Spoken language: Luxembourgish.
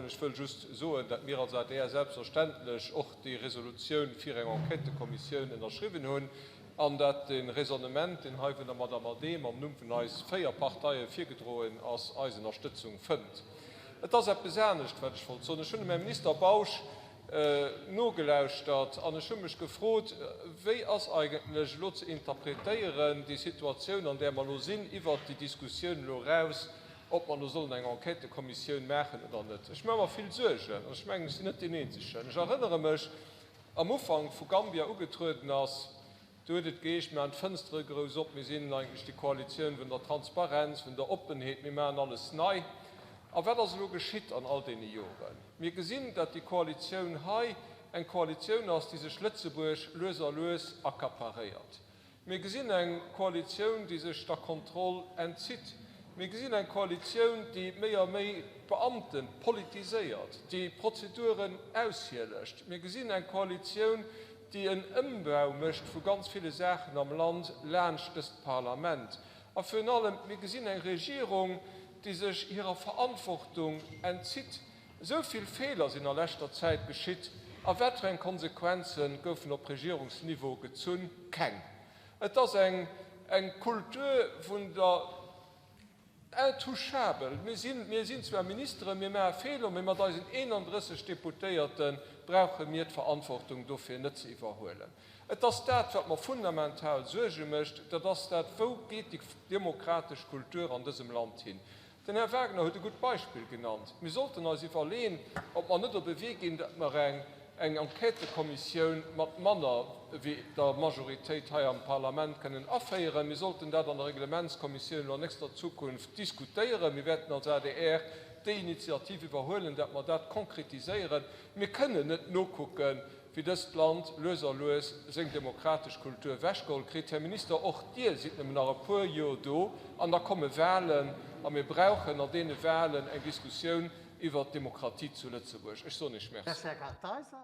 Ech wëll just soen, dat mir als adr selbstverständlech och déi Resolutioun fir eng Enquêtëkommissioun ënnerschriwwen hunn an dat de Raisonnement, deen hei vun der Madame Adehm am Numm vun eis 4 Parteie virgedroen ass, eis Ënnerstëtzung fënnt. Et ass eppes anescht, wat ech wollt soen. Ech hunn dem Här Minister Bausch nogelauschtert an ech hu mech gefrot, Wéi ass eigentlech elo ze interpretéieren déi Situatioun, an där mer elo sinn, iwwert déi Diskussioun elo eraus, ob mer elo sollen eng Enquêtëkommissioun maachen oder net? Ech maache mer vill Suergen an ech mengen, ech sinn net deen Eenzegen. Ech erënnere mech, am Ufank, wou Gambia ugetrueden ass, Do huet et geheescht, mir maachen d'Fënstere grouss op, mir sinn eigentlech déi Koalitioun vun der Transparenz, vun der Oppenheet, mir maachen alles nei. A wat ass elo geschitt an all deene Joren? Mir gesinn, datt déi Koalitioun hei eng Koalitioun ass, déi sech Lëtzebuerg lues a lues accaparéiert. Mir gesinn eng Koalitioun, déi sech der Kontroll entzitt. Mir gesinn eng Koalitioun, déi méi a méi d'Beamte politiséiert, déi Prozeduren aushielegt. Mir gesinn eng Koalitioun, déi en Ëmbau mécht vu ganz ville Saachen am Land laanscht dëst Parlament. A virun allem, mir gesinn eng Regierung, déi sech hirer Verantwortung entzitt. Esou vill Feeler sinn a leschter Zäit geschitt, a wat fir eng Konsequenze goufen op Regierungsniveau gezunn? Keng! Et ass eng Kultur vun der. Intouchable. Mir sinn, mir sinn zwar Ministeren, mir maache Feeler, mee mat eisen 31 Deputéierte brauche mir d'Verantwortung dofir net ze iwwerhuelen. Et ass dat, wat mer fundamental Suerge mécht, dat ass dat, Wou geet déi demokratesch Kultur an dësem Land hin? Den Här Wagner huet e gutt Beispill genannt. Mir sollten eis iwwerleeën, ob mer net op e Wee ginn, datt mer eng eng Enquêtëkommissioun mat manner wéi der Majoritéit hei am Parlament kënnen aféieren. Mir sollten dat an der Reglementskommissioun elo an nächster Zukunft diskutéieren. Mir wäerten als adr déi Initiativ iwwerhuelen, dat mer dat konkretiséieren. Mir kënnen net nokucken, wéi dëst Land lues a lues seng demokratesch Kultur ewechgeholl kritt. Här Minister, och Dir sidd nëmmen nach e puer Jor do an da komme Wahlen a mir brauchen an deene Wahlen eng Diskussioun iwwert d'Demokratie zu Lëtzebuerg. Ech soen Iech Merci.